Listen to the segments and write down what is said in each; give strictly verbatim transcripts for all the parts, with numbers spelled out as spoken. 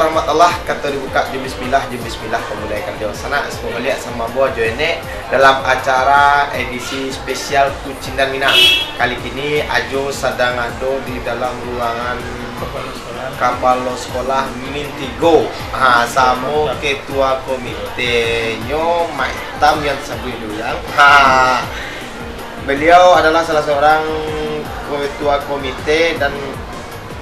Hormat Allah, kato dibukak jo bismillah, jo bismillah pamulai karajo. Sanak, siko baliak samo ambo Ajo Enek dalam acara edisi spesial Kucindan Minang. Kali kini Ajo sadang ado di dalam ruangan Kapalo Sekolah Min Tigo. Ha, samo ketua komitenyo Mak Itam yang sabuik dulu yang. Ha. Beliau adalah salah seorang ketua komite dan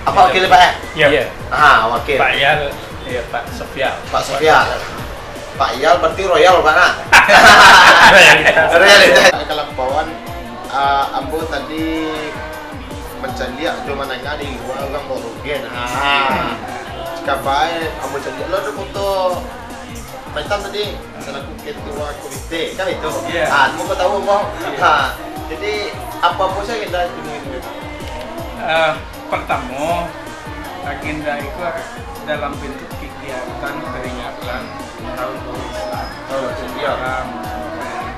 apa wakil, Pak, eh? Ya. Ya. Ha, wakil. Pak Yal, ya, Pak Sofian. Pak Sofian. Pak Yal berarti royal, Pak, nah. Royal. Royal itu. Kalampauan, ah, ambo tadi mancaliak jo mandanga di lua urang baru gen. Ha. Cikabai ambo caliak lo ado foto Pak Itam tadi selaku ketua komite, kan itu? Iya. Ah, mau ketahui, mau? Iya. Ha. Jadi, apa-apa saja kita itu, itu, itu. Eh, pertama, agenda itu dalam bentuk kegiatan peringatan Tahun Baru Islam. Oh, iya. Dalam, eh,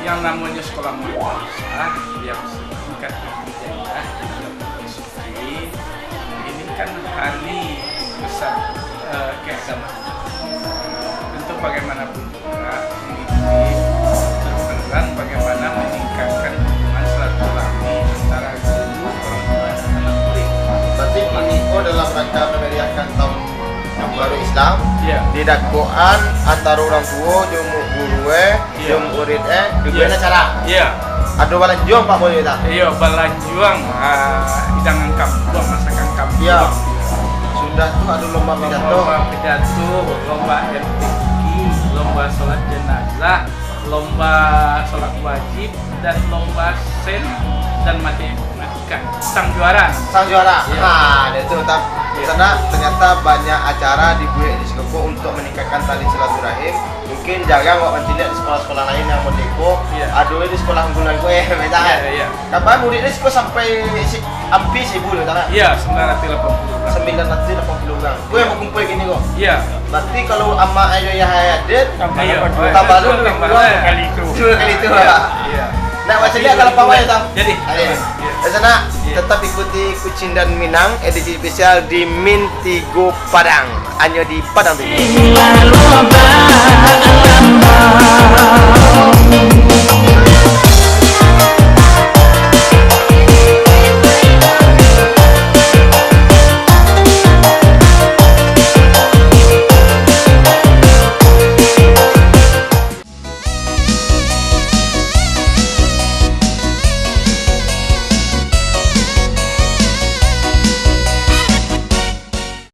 yang namanya sekolah madrasah yang tingkat tinggi, ya, yang tinggi, ini kan hari besar, eh, keagamaan. Tentu bagaimanapun juga, ini berperan bagaimana meningkatkan hubungan silaturahmi antara guru, orang tua, dan anak murid. Berarti ini, oh, dalam rangka memeriahkan tahun baru Islam, iya, didakoan antaro urang tuo jo mu-, guru, eh, iya, jo murid, eh, dibuek, iya, acara. Iya. Ado balanjuang, Pak, boleh tak? Iya, balanjuang, ah, hidangan kampuang, masakan kampuang. Iya. Sudah tu ado lomba pidato. Lomba pidato, lomba M T Q, lomba sholat jenazah, lomba sholat wajib, dan lomba sen dan matematika. Sang juara. Sang juara. Iya. Ha, itu, Tam. Iya. Karena ternyata banyak acara dibuek di siko ko untuk meningkatkan tali silaturahim. Mungkin jarang awak mancaliak di sekolah-sekolah lain yang model ko. Iya. Ado di sekolah unggulan ko, eh, beda, iya, kan? Iya. Kapan murid di siko sampai si-, hampir seribu tu, Tam? Iya, sembilan ratus lapan puluh urang. Sembilan ratus lapan puluh urang. Ko yang bakumpul kini ko. Iya. Berarti kalau amak ayo yang hadir, tambah, iya, lapan puluh. Tambah tu, tambah dua kali tu. Dua kali tu, iya, lah. Iya. Nak baca dia kalau pawai, Tam? Jadi. Ayo. Iya. Di sana, iya, tetap ikuti Kucindan Minang, edisi spesial di Min Tigo Padang. Hanya di Padang Timur.